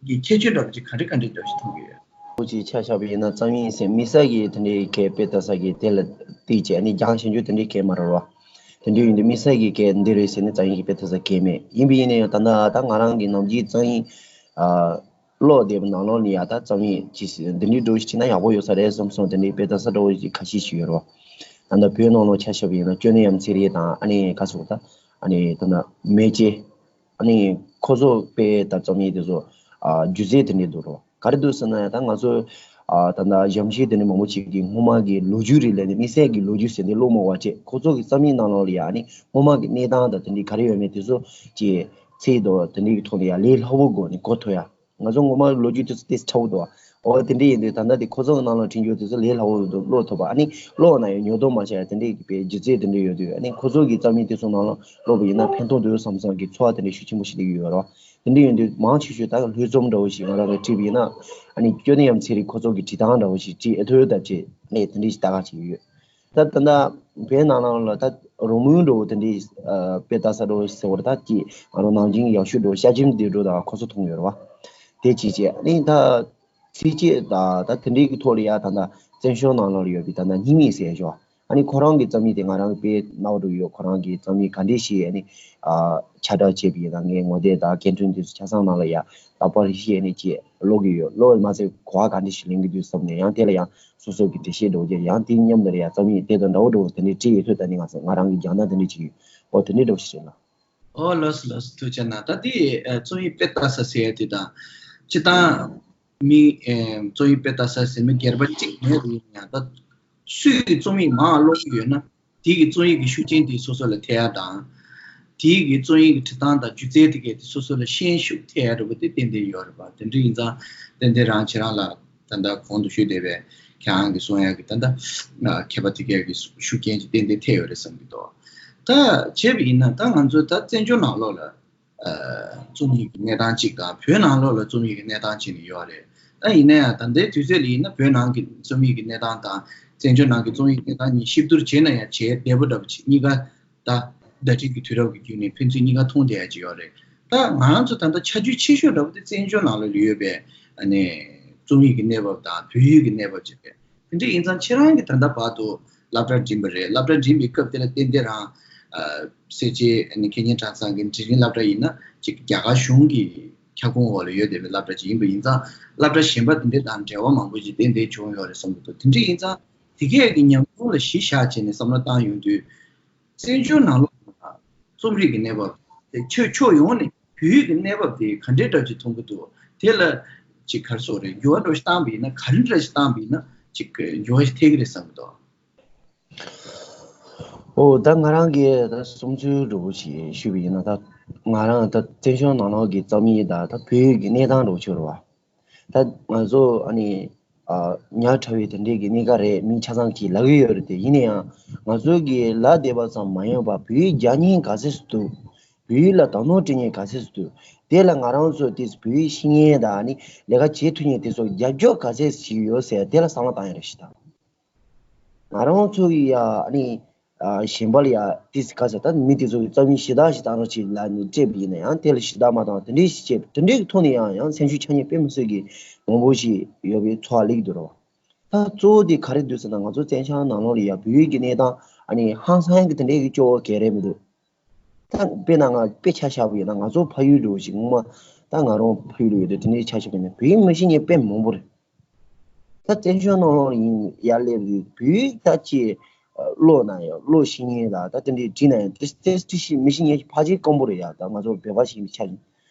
གི་ཁྱད་ཆོས་འདྲ་པོ་ཅིག་ག་འདྲ་ག་འདྲ་འདྲ་ཞིག་མཐོང་གི་ཡོད། ཁོ་ཅིག་ཆ་བཞག་པ་ཡིན་ན་རྩོམ་ཡིག་ཟེར་དམིགས་བསལ་གྱི་དེ་འདྲའི་གལ་དཔེ་ལྟ་ས་གི་དེ་ལ་བལྟས་བྱས་ནས་སྦྱང་ཤེས་རྒྱུ་དེ་འདྲའི་གལ་མ་རེད་བ། དེ་འདྲའི་ཡིན་དུས་དམིགས་བསལ་གྱི་གལ་འདི་རེད་ཟེར་ནས་རྩོམ་ཡིག་གི་དཔེ་ལྟ་ས་གལ་མེད། ཡིན་པ་ཡིན་ན་ཡང་ད་ལྟ་ད་ང་རང་གི་ནམ་རྒྱུན་རྩོམ་ཡིག་ཨ། ཀློག་བསྡད་པའི་ནང་ལོགས་ནས་ཡང་ད་རྩོམ་ཡིག་ཅིག་འདི་འདྲའི་འདྲ་བོ་ཞིག་བྲིས་ན་ཡག་པོ་ཡོད་ས་རེད་བསམ་སོང་། དེ་འདྲའི་དཔེ་ལྟ་ས་འདྲ་བོ་ཞིག་ཁ་ཤས་ཤིག་ཡོད་རེད་བ། ད་ལྟ་བོད་ནང་ལོགས་ཆ་བཞག་པ་ཡིན་ན་སྐྱོ་གནས་ཡ་མཚན་རིག་དང་ཨ་ནི་ག་ཟེར་བ་ད་ཨ་ནི་ད་ལྟ་མེ་ལྕེ། ཨ་ནི་ཁོ་ཚོ་དཔེ་ལྟ་རྩོམ་ཡིག་དེ་ཚོ་ཨ་སྒྱུ་རྩལ་དེ་འདྲའི་འདུག་རོ། ག་རེ་འདུག་ཟེར་ན་ཡང་ད་ང་ཚོ་ཨ་ད་ལྟ་ཞབས་ཕྱི་དེ་འདྲའི་མང་པོ་ཅིག་གིས་སྔོན་མ་གི་ལོ་རྒྱུས་རིགས་ལས་ནི་དམིགས་བསལ་གྱི་ལོ་རྒྱུས་ཟེར་འདི་ཀློག་མ་དགོས་པ་བྱས། ཁོ་ཚོ་གི་རྩོམ་ཡིག་ནང་ལོགས་ལ་ཡང་ཨ་ནི་སྔོན་མ་གི་གནས་སྟངས་དང་དེ་འདྲའི་ག་རེ་ཡོད་མེད་དེ་ཚོ་ཅིག་ཚིག་དང་དེ་འདྲའི་གི་ཐོག་ནས་ཡང་ལས་སླ་པོ་སྒོ་ནས་གོ་ཐུབ་ཡ། ང་ཚོ་སྔོན་མ་ལོ་རྒྱུས་དེ་ཚོ་ཏོག་ཙམ་ཕྲ་བོ་འདུག་བ། འོ་དེ་འདྲ་ཡིན་དུས་ད་ལྟ་དེ་ཁོ་ཚོ་གི་ནང་ལ་བྲིས་རྒྱུ་དེ་ཚོ་ལས་སླ་བོ་འདུག་ཀློག་ཐུབ་པ། ཨ་ནི་ཀློག་ན་ཡང་ཉོབ་ཏོ་མ་བྱས་ཡ་དེ་འདྲའི་གི་དཔེ་སྒྱུ་རྩལ་དེ་འདྲ་ཡོད་དུས་ཨ་ནི་ཁོ་ཚོ་གི་རྩོམ་ཡིག་དེ་ཚོ་ནང་ལ་ཀློག་པ་ཡིན་ན་ཕན་ཐོགས་འདུག་བསམ་བསམ་གི་ཚོར་བ་དེ་འདྲ་ཤུགས་ཆེན་པོ་ཞིག་སླེབས་ཀྱི་ཡོད་རེད་བ། དེ་འདྲ་ཡིན་དུས་མང་ཆེ་ཤོས་ད་ལྷུག་རྩོམ་འདྲ་བོ་ཞིག་ང་རང་གིས་བྲིས་པ་ཡིན་ན་ཨ་ནི་སྐྱོ་གནས་ཡ་མཚན་རིག་ཁོ་ཚོ་གི་བྲིས་སྟངས་འདྲ་བོ་ཞིག་བྲིས་ཨེ་ཐུབ་ཡོད་ད་བྱས་ཨ་ནི་དེ་འདྲ་ཞིག་ལྟ་ག་བྱེད་ཀྱི་ཡོད། ད་ད་ལྟ་བོད་ནང་ལ་ད་རོལ་མོའི་འགྲོ་དེ་འདྲའི་ཨ་དཔེ་ལྟ་ས་འགྲོ་ཟེར་བ་ད་ཀྱི་ང་རང་ནང་ཆེན་ཡག་ཤོས་འགྲོ་ཤ་ཆེམ་དེ་འགྲོ་ད་ཁོ་ཚོ་མཐོང་ཡོད་རེད་བ། དེ་གཅིག་བྱས་ཨ་ནི་ད་ཚིགས་བཅད་ད་ད་དེ་འདྲའི་གི་ཐོག་ལ་ཡ་ད་ད་བཙན་བྱོལ་ནང་ལ་ཡོད་པའི་ད་ད་སྙིང་མིག་ཟེར་ཞོ། ཨ་ནི་ཁོ་རང་གི་རྩོམ་ཡིག་དེ་ང་རང་གི་དཔེ་རྣ་བ་འགྲོ་ཡོད། ཁོ་རང་གི་རྩོམ་ཡིག་ག་འདྲ་ཞིག་ཨ་ནི་ཨ་ཁྱབ་བསྒྲགས་བྱས་པའི་ད་ངའི་ངོ་དེབ་ད་སྐད་འཕྲིན་དེ་ཚོ་ཆ་ཚང་ནང་ལ་ཡ་ད་པར་ཤེས་ཨ་ནི་ཅེས་ཀློག་གི་ཡོད། ཀློག་མ་ཚད་གོ་བ་ག་འདྲ་ཞིག་ལེན་གི་འདུག་བསམ་ནས་ཡང་དེ་ལ་ཡང་། སོ་སོ་གི་འགྲེལ་བཤད་འདྲ་བོ་ཅིག་ཡང་དེའི་མཉམ་དུ་ཡང་རྩོམ་ཡིག་དེ་དང་འདྲ་བོ་འདྲ་བོ་དེ་འདྲའི་བྲིས་ཡོད་ཚོད་ད་ནི་ང་ཚོ་ང་རང་གི་རྒྱང་ཐག་དེ་འདྲ་ཅིག་ཡོད། ཨོ་དེ་འདྲའི་འདྲ་བོ་ཞིག་རེད་ལ། ཨོ་ལགས་སོ་ལགས་སོ་ཐུགས་རྗེ་གནང་། ད་དེ་རྩོམ་ཡིག་དཔེ་ལྟ་ས་ཟེར་ཡ་དེ་དང་། སྤྱིར་བཏང་མི་རྩོམ་ཡིག་དཔེ་ལྟ་ས་ཟེར་མི་སྒེར་པ་གཅིག་མེད་པ་ཡིན་ཡང་ད་སུས་རྩོམ་ཡིག་མང་ཀློག་གི་ཡོད་ན། དེ་གི་རྩོམ་ཡིག་གི་ཤུགས་རྐྱེན་དེ་སོ་སོ་ལ་ཐེབས་ཡ་དང་། དེ་གི་རྩོམ་ཡིག་གི་བྲིས་སྟངས་དང་སྒྱུ་རྩལ་དེ་གས་དེ་སོ་སོ་ལ་ཤན་ཤུགས་ཐེབས་ཡ་འདྲ་པོ་དེ་ཏན་ཏན་ཡོད་རེད་པ། དེ་འདྲ་ཡིན་ཙང་ཏན་ཏན་རང་ཁྱེད་རང་ལ་ད་ལྟ་གོང་དུ་ཞུས་བསྡད་པའི་ ཁྱེད་རང་གིས་གསུང་ཡག་གི་ད་ལྟ་མཁས་པ་དེ་གས་ཀྱི་ཤུགས་རྐྱེན་ཅིག་ཏན་ཏན་ཐེབས་ཡོད་རེད་བསམ་གྱི་འདུག་ད་བྱས་པ་ཡིན་ན་ད་ང་ཚོ་ད་བཙན་བྱོལ་ནང་ལོགས་ལ་རྩོམ་ཡིག་གི་གནས་སྟངས་གཅིག་དང་བོད་ནང་ལོགས་ལ་རྩོམ་ཡིག་གི་གནས་སྟངས་བྱས་ནས་ཡོད་རེད། ད་ཡིན་ན་ཡང་ད་ལྟའི་དུས་ཚོད་ལ་ཡིན་ན་བོད་ནང་གི་རྩོམ་ཡིག་གི་གནས་སྟངས་དང་བཙན་བྱོལ་ནང་གི་རྩོམ་ཡིག་གནས་སྟངས་གཉིས་གཤིབ་བསྡུར་བྱས་ན་ཡང་བྱས་བདེ་པོ་འདྲ་པོ་ཅིག་གཉིས་ཀ་ད་བརྡ་འཕྲིན་གྱི་དུས་རབས་ཀྱི་བརྒྱུད་ནས་ཕན་ཚུན་གཉིས་ཀ་མཐོང་བསྡད་ཡ་ཅིག་ཡོད་རེད། ད་ང་རང་ཚོ་ད་ལྟ་ཆ་རྒྱུས་ཆེ་ཤོས་འདྲ་པོ་དེ་བཙན་བྱོལ་ནང་ལ་ཡོད་པའི་ཨ་ནི་རྩོམ་ཡིག་གི་གནས་བབ་དང་བོད་ཡིག་གི་གནས་བབ་ཅིག་རེད། དེ་འདྲ་ཡིན་ཙང་ཁྱེད་རང་གིས་ད་ལྟ་བར་དུ་སློབ་གྲྭ་འགྲིམས་པ་རེད། སློབ་གྲྭ་འགྲིམས་པའི་སྐབས་དེ་ལ་ཏན་ཏན་རང་ཨ་སེར་བྱེས་ཨ་ནི་མཁས་སྙན་གྲྭ་ཚང་གི་འབྲིང་རིམ་སློབ་གྲྭ་ཡིན་ན་ཅིག་རྒྱ་གར་གཞུང་གི་ཁྱབ་ཁོངས་འོག་ལ་ཡོད་བསྡད་པའི་སློབ་གྲྭ་ཅིག་ཡིན་པ་ཡིན་ཙང་སློབ་གྲྭ་གཞན་པ་དེ་འདྲ་དང་འབྲེལ་བ་མང་པོ་ཞིག་ཏན་ཏན་བྱུང་ཡོད་རེད་བསམ་གྱི་འདུག་དེ་འདྲ་ཡིན་ཙང་དེ་གས་ཀྱི་ཉམས་མྱོང་ལ་གཞི་བཞག་བྱས་ནས་བསམ་བློ་བཏང་ཡོང་དུས། བཙན་བྱོལ་ནང་ལོགས་ལ་རྩོམ་རིག་གི་གནས་བབ་དེ་ཆོས་ཕྱོགས་ཡོངས་ནས་བོད་ཡིག་གི་གནས་བབ་དེ་ག་འདྲའི་འདྲ་ཅིག་མཐོང་གི་འདུག་དེ་ལ་ཅིག་ག་རེ་ཟེར་དགོས་རེད། འགྱུར་བ་འདྲ་ཞིག་བཏང་བ་ཡིན་ན་ག་རེ་འདྲ་ཞིག་བཏང་བ་ཡིན་ན་ཅིག་འགྱུར་བ་ཞིག་ཐེབས་ཀྱི་རེད་བསམ་གྱི་འདུག་ཨོ་ད་ང་རང་གིས་ད་བསམ་ཚུལ་འདྲ་པོ་ཞིག་ཞུས་པ་ཡིན་ན་ད་ང་རང་ད་བཙན་བྱོལ་ནང་ལོགས་ཀྱི་རྩོམ་ཡིག་དང་ད་བོད་ཡིག་གི་གནས་སྟངས་འདྲ་པོ་ཅིག་རེད་བ། ད་ང་ཚོ་ཨ་ནི་ཨ་ཉག་ཕྲ་བའི་དེ་འདྲའི་གི་གནས་སྐབས་རེད། མི་ཆ་ཚང་གིས་ལབ་ཀྱི་ཡོད་རེད་དེ། ཡིན་ན་ཡང་ང་ཚོ་གི་ལབ་བསྡད་པ་ཙམ་མ་ཡིན་པར་བོད་ཡིག་སྦྱང་མཁན་ག་ཚད་ཅིག་འདུག་བོད་ཡིག་ལ་དོ་སྣང་སྤྲད་མཁན་ག་ཚད་ཅིག་འདུག་དེ་ལ་ང་རང་ཚོ་དེ་བོད་ཡིག་ཤེས་མཁན་དང་ཨ་ནི་ལས་ཀ་བྱེད་ཐུབ་མཁན་དེ་ཚོ་རྒྱབ་སྐྱོར་ག་ཚད་ཅིག་ཡོད་ཟེར་དེ་ལ་བསམ་བློ་བཏང་ཡ་རེད་ཤག་ད་ང་རང་ཚོ་གི་ཡ་ཨ་ནི་ཨ་གཞན་པ་ལ་ཡ་ཏིས་ག་ཟེར་ད་མི་དེ་ཚོ་གི་རྩ་བའི་ཞེ་དྲག་ཞིག་བཏང་རོགས་བྱེད་ལབ་ནས་སྤྲད་པ་ཡིན་ན་ཡང་དེ་ལ་ཞེ་དྲག་མ་བཏང་། དེ་འདྲའི་ཞིག་བྱས་དེ་འདྲའི་གི་ཐོག་ནས་ཡང་ཡང་སེམས་ཤུགས་ཆག་མཁན་དཔེ་མི་སྲིད་ཀྱི་མང་པོ་ཞིག་ཡོད་པའི་ཚོར་བ་སླེབས་ཀྱི་འདུག་རོ། ད་གཙོ་བོ་དེ་ག་རེ་འདུག་ཟེར་ན་ང་ཚོ་བཙན་བྱོལ་ནང་ལོགས་ལ་ཡ་བོད་ཡིག་གི་གནས་སྟངས་ཨ་ནི་ཧང་སང་གི་དེ་འདྲའི་གི་སྐྱོ་བོ་ག་རེ་མི་འདུག་ད་དཔེར་ན་ང་དཔེ་ཆ་བཞག་པ་ཡིན་ན་ང་ཚོ་ཕ་ཡུལ་འདྲ་པོ་ཞིག་སྔོན་མ་ད་ང་རང་ཕ་ཡུལ་ལ་ཡོད་དུས་དེ་འདྲའི་ཆ་བཞག་པ་ཡིན་ན་བོད་ཡིག་མི་ཤེས་མཁན་དཔེ་མང་པོ་རེད། ད་བཙན་བྱོལ་ནང་ལོགས་ཡིན་ཡར་སླེབས་དུས་བོད་ཡིག་ད་ཅི་ཀློག་ན་ཡང་ཀློག་ཤེས་མཁན་ལ་ད་དེ་འདྲའི་བྲིས་ན་ཡང་དེ་དེ་བྲིས་ཤེས་མི་ཤེས་མཁན་ཕལ་ཆེར་དཀོན་པོ་རེད་ཡ། ད་ང་ཚོ་བོད་པ་ཞིག་ཡིན་པའི་ཆ་ནས་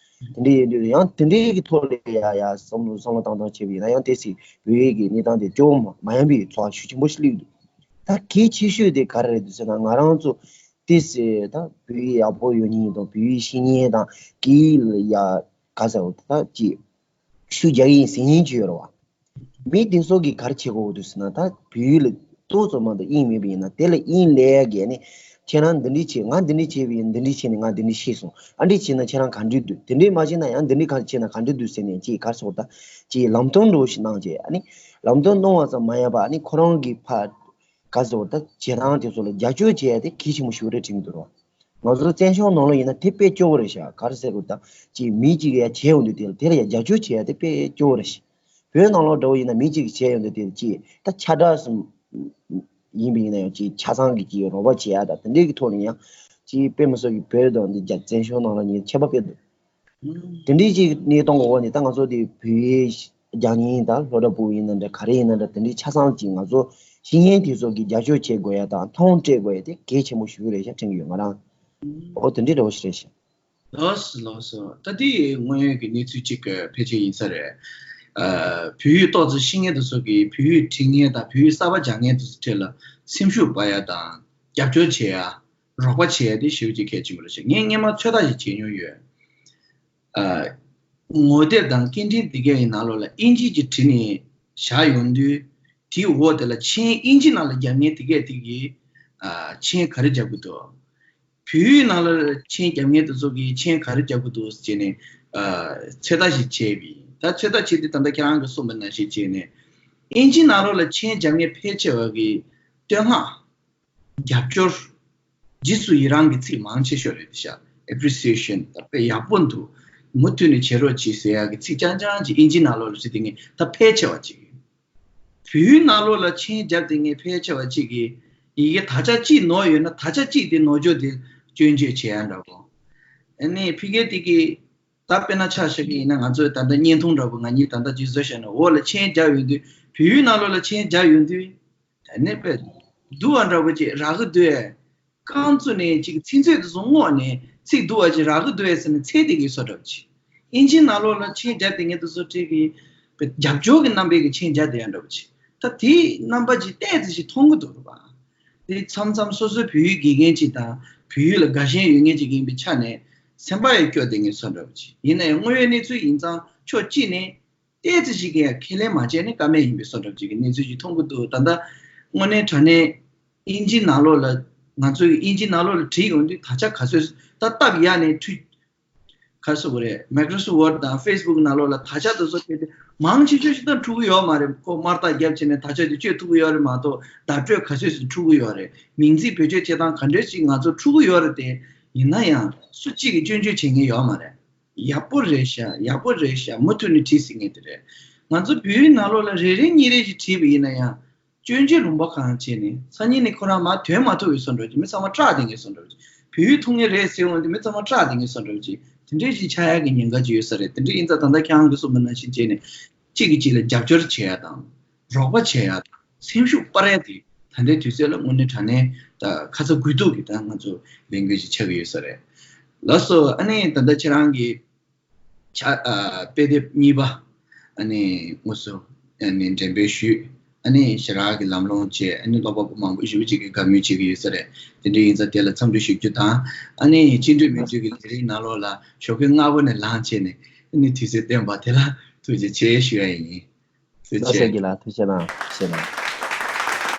དེ་འདྲའི་ཡིན་དུས་ཡང་དེ་འདྲའི་གི་ཐོག་ལ་ཡ་ཡ་བསམ་བློ་བསམ་བློ་བཏང་བཏང་བྱས་པ་ཡིན་ན་ཡང་དེ་སྲིད་བོད་ཡིག་གི་གནས་སྟངས་དེ་སྐྱོ་བོ་མ་མ་ཡིན་པའི་ཚོར་བ་ཤུགས་ཆེན་པོ་ཞིག་སླེབས་འདུག་ད་གལ་ཆེ་ཤོས་དེ་ག་རེ་རེད་འདུག་ཟེར་ན་ང་རང་ཚོ་ཏོག་ཙམ་ད་བོད་ཡིག་ཡག་པོ་ཡོད་མཁན་དང་བོད་ཡིག་ཤེས་མཁན་དང་སྐད་ཡིག་ལ་ཡ་ག་ཟེར་བ་ད་ཅིག་ཤུགས་རྒྱག་གི་ཡིན་ཟེར་མཁན་ཅིག་ཡོད་རེད་བ། མི་དེ་ཚོ་གིས་ག་རེ་བྱེད་དགོས་འདུག་ཟེར་ན་ད་བོད་ཡིག་ལ་ཏོག་ཙམ་མ་གཏོགས་དབྱིངས་མེད་པ་ཡིན་ན་དེ་ལ་དབྱིངས་སླེབས་ཡ་གི་ནི་ཁྱེད་རང་འདི་འདྲས་བྱེད། ང་འདི་འདྲས་བྱས་པ་ཡིན། འདི་འདྲས་བྱས་ནས་ང་འདི་འདྲས་ཤེས་སོང་། ཨ་འདྲས་བྱས་ན་ཁྱེད་རང་ག་འདྲས་འདུག་དེ་འདྲས་མ་བྱས་ན་ཡང་འདི་འདྲས་ག་བྱས་ན་ག་འདྲས་འདུག་ཟེར་ནས་ཅིག་ག་རེ་ཟེར་དགོས་ད་ཅིག་ལམ་སྟོན་འདྲ་པོ་ཞིག་གནང་བྱས། ཨ་ནི་ལམ་སྟོན་གནང་བ་ཙམ་མ་ཡིན་པ་ཨ་ནི་ཁོ་རང་གི་ཕར་ག་ཟེར་ད་བྱེད་སྟངས་དེ་ཚོ་ལ་རྒྱབ་སྐྱོར་བྱེད་ཡ་དེ་གལ་ཆེན་པོ་ཞིག་རེད་དྲན་གྱི་འདུག་རོ། ང་ཚོ་བཙན་བྱོལ་ནང་ལོགས་ཡིན་ན་དེ་དཔེ་སྐྱོ་བོ་རེད་ཤག་ག་རེ་ཟེར་དགོས་ད་ཅིག་མི་གཅིག་གིས་ཡ་བྱས་ཡོང་དུས་དེ་ལ་དེ་ལ་ཡ་རྒྱབ་སྐྱོར་བྱེད་ཡ་དེ་དཔེ་སྐྱོ་བོ་རེད་ཤག་བོད་ནང་ལོགས་འདྲ་བོ་ཡིན་ན་མི་གཅིག་གིས་བྱས་ཡོང་དུས་དེ་ལ་ཅིག་ད་ཁྱབ་བསྒྲགས་སུ་ཡིན་པ་ཡིན་ན་ཡང་ཅིག་ཆ་ཚང་གིས་ཅིག་རོགས་པ་བྱེད་ཡ་ད་དེ་འདྲའི་གི་ཐོག་ནས་ཡང་ཅིག་དཔེ་མི་སྲིད་ཀྱི་བོད་དང་འདི་རྒྱ་བཙན་བྱོལ་ནང་ལ་ཉིན་ཁྱད་པར་དཔེ་འདུག་དེ་འདྲའི་ཅིག་གནས་སྟངས་འོག་ནས་ད་ང་ཚོ་དེ་བོད་ཡིག་སྦྱང་མཁན་དང་སློབ་གྲྭ་ཕྲུ་གུ་ཡིན་ན་འདྲ་ག་རེ་ཡིན་ན་འདྲ་དེ་འདྲའི་ཆ་ཚང་ཅིག་ང་ཚོ་ཤེས་མཁན་དེ་ཚོ་གིས་རྒྱབ་སྐྱོར་བྱེད་དགོས་ཡ་དང་མཐོང་སྤྲད་དགོས་ཡ་དེ་གལ་ཆེན་པོ་ཞིག་རེད་ཤག་དྲན་གྱི་ཡོད་ང་རང་། ཨོ་དེ་འདྲའི་འདྲ་བོ་ཞིག་རེད་ཤག་ལགས་སོ་ལགས་སོ། ད་དེ་དངོས་ཡོད་ཀྱི་གནས་ཚུལ་ཅིག་ཕལ་ཆེར་ཡིན་ས་རེད། ཨ་བོད་ཡིག་ཏོག་ཙམ་ཤེས་མཁན་དེ་ཚོ་གིས་བོད་ཡིག་འབྲི་མཁན་དང་བོད་ཡིག་གསར་པ་སྦྱང་མཁན་དེ་ཚོ་གྲས་ལ་སེམས་ཤུགས་སྤར་ཡ་དང་རྒྱབ་སྐྱོར་བྱེད་ཡ། རོགས་པ་བྱེད་ཡ་དེ་ཞེ་པོ་ཅིག་གལ་ཆེན་པོ་རེད་ཤག་ངས་སྔོན་མ་ཚོད་ལྟ་ཞིག་བྱས་མྱོང་ཡོད། ཨ། ངོ་དེབ་དང་སྐད་འཕྲིན་དེ་གའི་ནང་ལོགས་ལ་ཨིན་ཇི་ཅིག་བྲིས་ནས་བཞག་ཡོང་དུས་དེའི་འོག་དེ་ལ་མཆན་ཨིན་ཇི་ནང་ལ་རྒྱབ་མཁན་དེ་གས་དེ་གིས་ཨ། མཆན་ག་རེ་རྒྱབ་ཀྱི་འདུག་བོད་ཡིག་ནང་ལ་མཆན་རྒྱབ་མཁན་དེ་ཚོ་གིས་མཆན་ག་རེ་རྒྱབ་ཀྱི་འདུག་ཟེར་ནས་ཨ། ཚོད་ལྟ་ཞིག་བྱས་པ་ཡིན། ད་ཚོད་ལྟ་བྱས་དུས་ད་ལྟ་ཁྱེད་རང་གིས་གསུངས་པ་ནང་བཞིན་བྱས་ནས་ཨིན་ཇི་ནང་ལོགས་ལ་མཆན་རྒྱབ་མཁན་ཕལ་ཆེ་བ་གིས་བསྟོད་བསྔགས། རྒྱབ་སྐྱོར། རྗེས་སུ་ཡི་རང་གི་ཚིག་མང་ཆེ་ཤོས་རེད་ཤག appreciation ད་དཔེ་ཡག་པོ་འདུག་མུ་མཐུད་ནས་བྱེད་རོགས་གྱིས་ཟེར་ཡག་གི་ཚིག་རྐྱང་རྐྱང་ཅིག་ཨིན་ཇི་ནང་ལོགས་ལ་བྲིས་དེ་ངས་ད་ཕལ་ཆེ་བ་ཅིག་བོད་ཡིག་ནང་ལོགས་ལ་མཆན་རྒྱབ་དེ་ངས་ཕལ་ཆེ་བ་ཅིག་གིས་ཡི་གེ་དག་ཆ་གཅིག་ནོར་ཡོད་ན་དག་ཆ་གཅིག་དེ་ནོར་འགྱོ་དེ་སྐྱོན་བརྗོད་བྱེད་ཡག་འདྲ་པོ། ཨ་ནི་ཕ་གི་དེ་གིས་ད་དཔེར་ན་ཆ་བཞག་གི་ཡིན་ན་ང་ཚོའི་ད་ལྟ་བརྙན་ཐུང་འདྲ་པོ་ང་གཉིས་ད་ལྟ་ཅིག་བཟོས་བཞག་ན་འོག་ལ་མཆན་རྒྱབ་ཡོང་དུས་བོད་ཡིག་ནང་ལོགས་ལ་མཆན་རྒྱབ་ཡོང་དུས། ཨ་ནི་དཔེ་སྡུག་པ་འདྲ་པོ་ཅིག་རག་གི་འདུག་ཨེ། རྐང་བཙུགས་ནས་ཅིག་ཚིག་མཛོད་དེ་ཚོ་སྔོག་ནས་ཚིག་སྡུག་པ་ཅིག་རག་གི་འདུག་ཨེ་ཟེར་ནས་འཚོལ་བསྡད་ཀྱི་བཟོ་འདྲ་པོ་ཅིག་ཨིན་ཇི་ནང་ལོགས་ལ་མཆན་རྒྱབ་བསྡད་མཁན་དེ་ཚོ་ཁྲིད་ཀྱི་རྒྱབ་སྐྱོར་གྱི་རྣམ་པའི་གི་མཆན་རྒྱབ་བསྡད་ཡ་འདྲ་པོ་ཅིག་ད་དེའི་རྣམ་པ་ཅིག་ཏོག་ཙམ་ཞིག་མཐོང་གི་འདུག་རེད་པ། དེ་མཚམས་མཚམས་སོ་སོའི་བོད་ཡིག་དགེ་རྒན་ཅིག་དང་བོད་ཡིག་ལ་དགའ་ཞེན་ཡོད་མཁན་ཅིག་ཡིན་པའི་ཆ་ནས་སེམས་པ་ཡང་སྐྱོ་བསྡད་མཁན་བཟོ་འདྲ་པོ་ཅིག་ཡིན་ན་ཡང་དངོས་ཡོད་གནས་ཚུལ་ཡིན་ཙང་ཕྱོགས་གཅིག་ནས། ཏོག་ཙམ་ཞིག་གིས་ཡང་ཁས་ལེན་མ་བྱས་ནས་ཀ་མེད་ཡིན་པའི་བཟོ་འདྲ་ཅིག་གི་གནས་ཚུལ་ཅིག་མཐོང་གི་འདུག་ད་ལྟ་དངོས་གནས་དྲང་གནས་དབྱིན་ཇི་ནང་ལོགས་ལ། ང་ཚོས་དབྱིན་ཇི་ནང་ལོགས་ལ་བྲིས་ཡོང་དུས་དག་ཆ་ག་ཚོད་ད་སྟབས་ཡག་ནས་འཕྲུལ། ག་རེ་ཟེར་དགོས་རེད། Microsoft Word་དང་Facebook་ནང་ལོགས་ལ་དག་ཆ་དེ་ཚོ་དེ་དེ་མང་ཆེ་ཤོས་ཤིག་ད་འཁྲུག་གི་ཡོད་མ་རེད། ཁོ་དམར་རྟགས་བརྒྱབ་བྱས་ནས་དག་ཆ་དེ་བཅོས་ཐུབ་ཀྱི་ཡོད་རེད་མ་གཏོགས། བརྡ་སྤྲོད་ག་ཚོད་ཞིག་འཁྲུག་གི་ཡོད་རེད། མིང་ཚིག་བེད་སྤྱོད་བྱེད་སྟངས་ག་འདྲ་ཞིག་ང་ཚོ་འཁྲུག་གི་ཡོད་རེད་དེ། ཡིན་ན་ཡང་སུ་གཅིག་གིས་སྐྱོན་བརྗོད་བྱེད་མཁན་ཡོད་མ་རེད། ཡག་པོ་རེད་ཤག་ཡག་པོ་རེད་ཤག་མུ་མཐུད་ནས་བྲིས་ཟིན་མཁན་དེ་རེད། ང་ཚོ་བོད་ཡིག་ནང་ལོགས་ལ་རེ་རེ་གཉིས་རེ་ཞིག་བྲིས་པ་ཡིན་ན་ཡང་། སྐྱོན་བརྗོད་ལུང་པ་གང་བྱས་ནས་སང་ཉིན་ནས་ཁོ་རང་མར་ཐོན་མ་ཐུབ་པའི་བཟོ་འདྲ་ཅིག་མི་ཚང་མ་སྐྲག་བསྡད་མཁན་བཟོ་འདྲ་ཅིག་བོད་ཡིག་ཐུག་མཁན་རེད་ཟེར་འོང་དུས་མི་ཚང་མ་སྐྲག་བསྡད་མཁན་བཟོ་འདྲ་ཅིག་དེ་འདྲའི་ཞིག་ཆགས་ཡག་གི་ཉེན་ཁ་ཅིག་ཡོད་ས་རེད། དེ་འདྲ་ཡིན་ཙང་ད་ལྟ་ཁྱེད་རང་གིས་གསུངས་པ་ནང་བཞིན་བྱས་ནས་གཅིག་གིས་གཅིག་ལ་རྒྱབ་སྐྱོར་བྱེད་ཡག་དང་། རོགས་པ་བྱེད་ཡག་དང་སེམས་ཤུགས་སྤར་ཡག་དེ་ད་ལྟའི་དུས་ཚོད་ལ་དངོས་གནས་དྲང་གནས་ད་ཁ་ཚ་དགོས་གཏུགས་ཀྱི་ད་ང་ཚོ་ལས་འགུལ་ཞིག་ཆགས་ཀྱི་ཡོད་ས་རེད། ལགས་སོ། ཨ་ནི་ད་ལྟ་ཁྱེད་རང་གིས་ཕྱག་ཨ་དཔེ་དེབ་གཉིས་པ་ཨ་ནི་དངོས་སུ་ཨ་ནི་འགྲེམས་སྤེལ་ཞུས། ཨ་ནི་ཞེ་དྲག་གི་ལམ་ལྷོང་བྱས། ཨ་ནི་ཀློག་པ་པོ་མང་པོ་ཞེ་པོ་ཅིག་གིས་དགའ་མོས་བྱེད་ཀྱི་ཡོད་ས་རེད། དེ་འདྲ་ཡིན་ཙང་དེ་ལ་འཚམས་འདྲི་ཞུ་རྒྱུ་དང་། ཨ་ནི་བཅིངས་འགྲོལ་མི་འགྲོལ་གྱི་ལས་རིམ་ནང་ལོགས་ལ་ཞོགས་ཀས་སྔ་པོ་ནས་ལངས་བྱས་ནས་ཨ་ནི་དུས་ཚོད་བཏོན་པ་དེ་ལ་ཐུགས་རྗེ་ཆེ་ཞུ་ཡ་ཡིན། ཐུགས་རྗེ་ཆེ། ལགས་སོ། རྒན་ལགས་ཐུགས་རྗེ་གནང་། ཐུགས་རྗེ་གནང་།